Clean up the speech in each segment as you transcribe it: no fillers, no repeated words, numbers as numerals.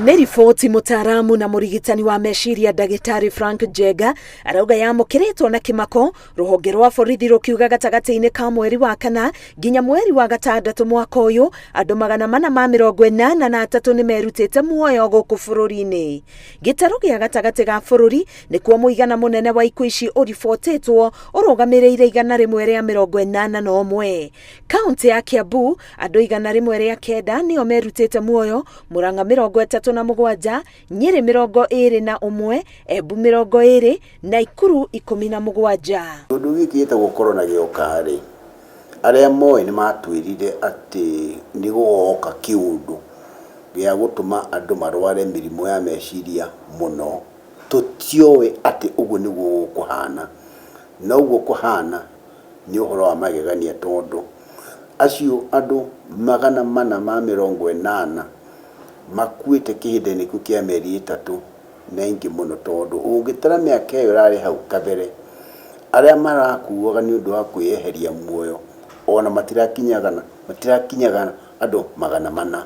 Nĩ riboti mũtaaramu na mũrigitani wa meciria ndagĩtarĩ Frank Njenga arauga yamũkĩrĩtwo na kĩmako, rũhonge rwa borithi rũkiuga gatagatĩ-inĩ ka mweri wa kana nginya mweri wa gatandatũ mwaka ũyũ andũ 483 nĩ merutĩte muoyo gũkũ bũrũri-inĩ. Gĩtarũ gĩa gatagatĩ ga bũrũri nĩkuo mũigana mũnene wa ikuũ ici ũribotĩtwo ũrũgamĩrĩire 181. Kaũntĩ ya Kiambu andũ 109 nĩo merutĩte muoyo, Murang'a 37, Nyĩrĩ 21, Embu 20, Naikuru 17. Kĩũndũ gĩkĩ gĩtagwo corona gĩoka rĩ, arĩa moĩ nĩ matwĩrire atĩ nĩ gũgoka kĩũndũ gĩa gũtũma andũ marware mĩrimũ ya meciria mũno. Tũtioĩ atĩ ũguo nĩguo gũkũhana, na ũguo kũhana nĩ ũhoro wa magegania tondũ acio andũ 480 makuĩte kĩhinda-inĩ kĩu kĩa mĩeri ĩtatũ nĩ aingĩ mũno tondũ ũngĩtara mĩaka ĩyo ĩrarĩ hau kabere, arĩa marakuaga nĩ ũndũ wa kwĩyeheria muoyo ona matirakinyaga andũ 400.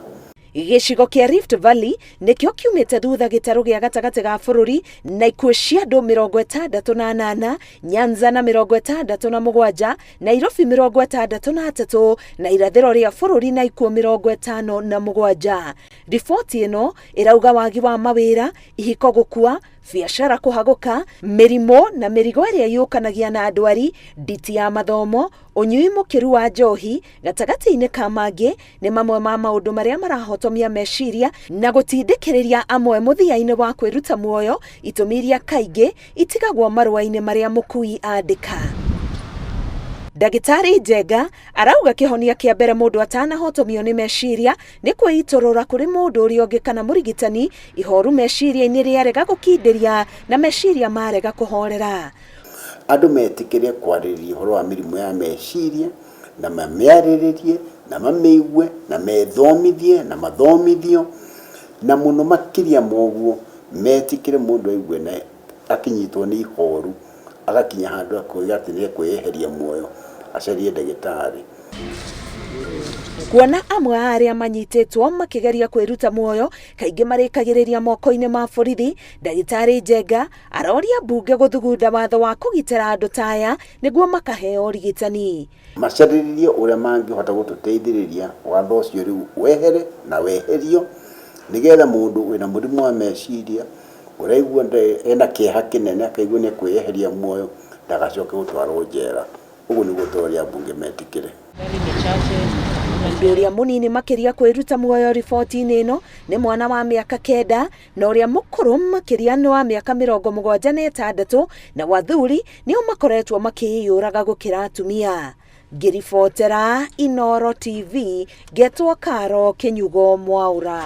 Gĩcigo kĩa Rift Valley nĩkĩo kiumĩte thutha gĩtarũ gĩa gatagatĩ ga bũrũri na ikuũ cia andũ 68, Nyanza na 67, Nairobi 63 na irathĩro rĩa bũrũri na ikuũ 57. Riboti ĩno ĩrauga wagi wa mawĩra, ihiko gũkua, biacara kũhagũka, mĩrimũ na mĩrigo ĩrĩa yũkanagia na ndwari, nditi ya mathomo, ũnyui mũkĩru wa njohi, gatagatĩ-inĩ ka mangĩ nĩ mamwe ma maũndũ marĩa marahotomia meciria na gũtindĩkĩrĩria amwe mũthia-inĩ wa kwĩruta muoyo, itũmi iria kaingĩ itigagwo marũa-inĩ marĩa mũkui andĩka. Ndagĩtarĩ Njenga arauga kĩhonia kĩa mbere mũndũ atanahotomio nĩ meciria nĩ kwĩitũrũra kũrĩ mũndũ ũrĩa ũngĩ kana mũrigitani, ihoru meciria-inĩ rĩarega gũkindĩria na meciria marega kũhorera. Andũ metĩkĩre kwarĩrĩria ũhoro wa mĩrimũ ya meciria na mamĩarĩrĩrie na mamĩigue na methomithie na mathomithio, na mũno makĩria ma ũguo metĩkĩre mũndũ aigue na akinyitwo nĩ ihoru agakinya handũ akoiga atĩ nĩ ekweyeheria muoyo acarie ndagĩtarĩ. Kuona amwe a arĩa manyitĩtwo makĩgeria kwĩruta muoyo kaingĩ marĩkagĩrĩria moko-inĩ ma borithi, ndagĩtarĩ Njenga aroria mbunge gũthugunda watho wa kũgitĩra andũ ta aya nĩguo makaheo ũrigitani. Macarĩrĩrie ũrĩa mangĩhota gũtũteithĩrĩria watho ũcio rĩu wehere na weherio nĩgetha mũndũ wĩna mũrimũ wa meciria ũraigua ena kĩeha kĩnene akaigua nĩ ekweyeheria muoyo ndagacoke gũtwarwo njera. Ũguo nĩguo tũroria mbunge metĩkĩre. Mũndũ ũrĩa mũnini makĩria kwĩruta muoyo riboti-inĩ ĩno nĩ mwana wa mĩaka 9 na ũrĩa mũkũrũ makĩria nĩ wa mĩaka 76, na wathuri nĩo makoretwo makĩiyũraga gũkĩra atumia. Ngĩribotera Inooro TV, ngetwo Karo Kĩnyugo Mwaũra.